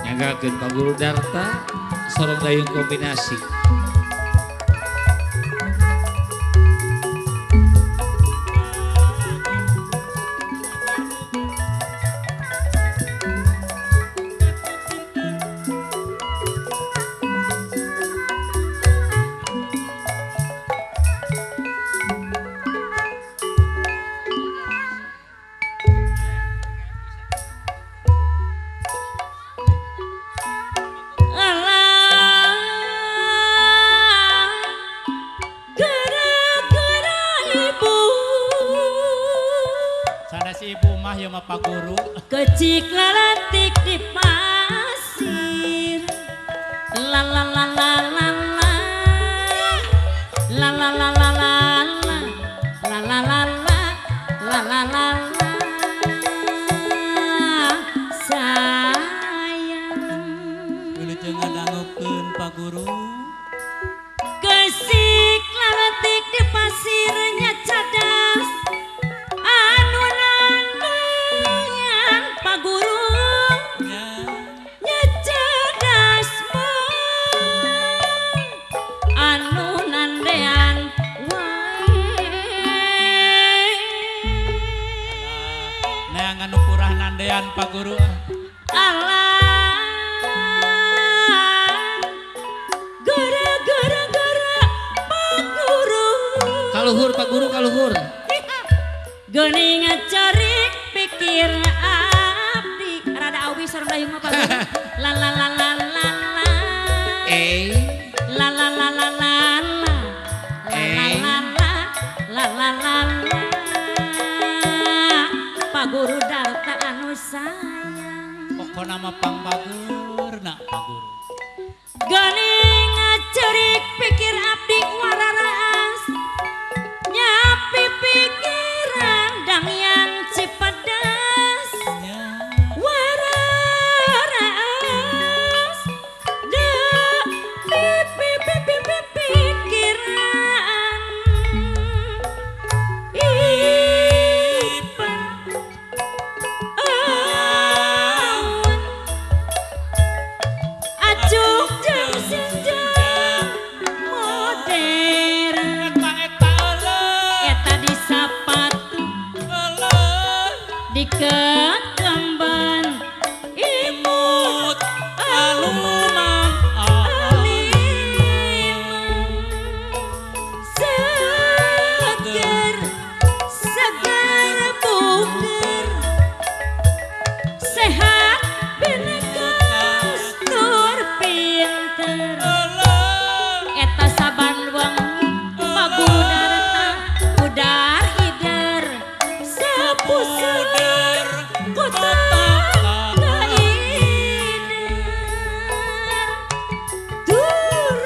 Nyanggakeun Pak Guru Darta sorong dayung kombinasi. Pak Guru kecik lalatik di pasir la la la la la la la la la la la la la la la la la la sayang wilujeng ngadangukeun Pak Guru kesik lalatik di pasirnya cadas anu Pak Guru nya cerdas mah anu nandean wae neangan nu purah nandean Pak Guru alah gara gara gara Pak Guru kaluhur Pak Guru kaluhur geuning cerik pikir abdi rada awi sareng dayung mah Pak Guru la la la la la la la la la la la la la la la la la la Pak Guru Darta anu sayang pokona mah pangbageurna Pak Guru geuning cerik pikir abdi wararaas nyapi pikiran dangyang Cipedas wararaas da pipi pipi pikiran ipan awan acuk jeung senjang modern eta disapatu dikekemban imut aluman aliman seger seger buger sehat benegas tur pinter eta saban wengi Pak Guru Darta udar ider sapuser kota kaider turun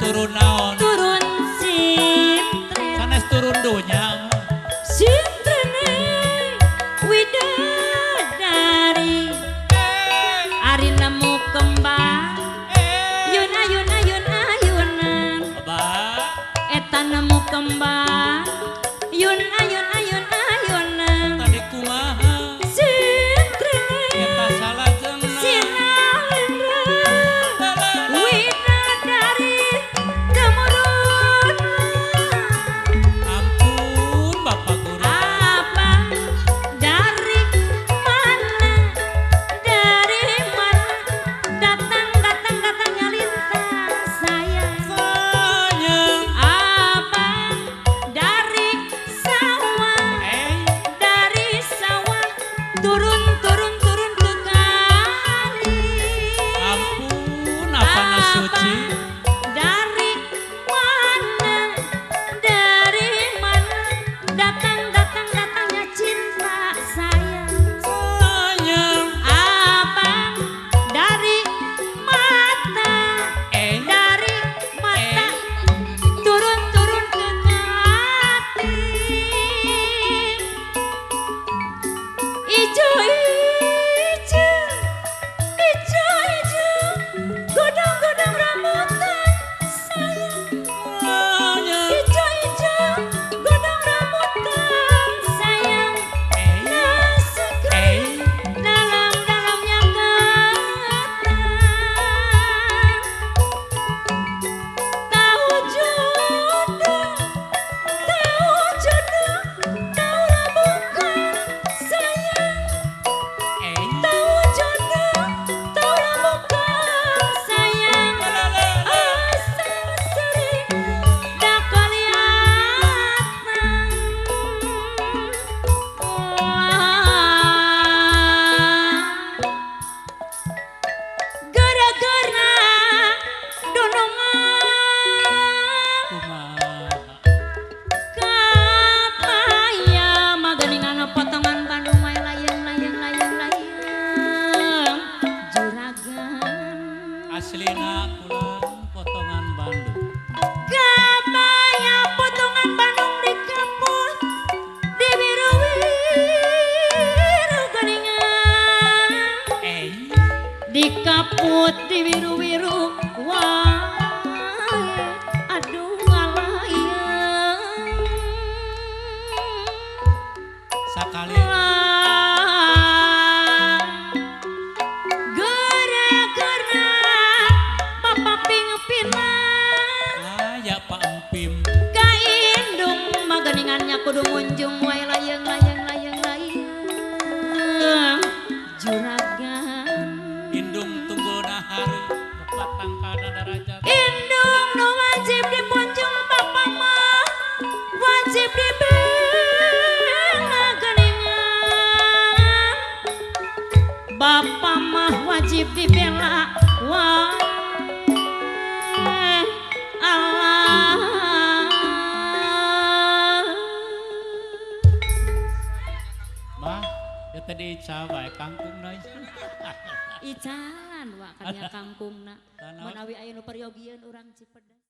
turun naon turun sintren sanes turun dunya sintrene widadari ari nemu kembang yun ayun ayun ayunan eta nemu kembang yun ayun ayun ayunan tadi kumaha sintrene eta salajengna sinalendra widadari temurun ampun Bapak Guru apa dari mana datang datang datang lintang sayang sayang abang Ya tadi ical bae kangkungna. Icalan wa kanya kangkungna. Manawi aya nu peryogieun urang Cipedes.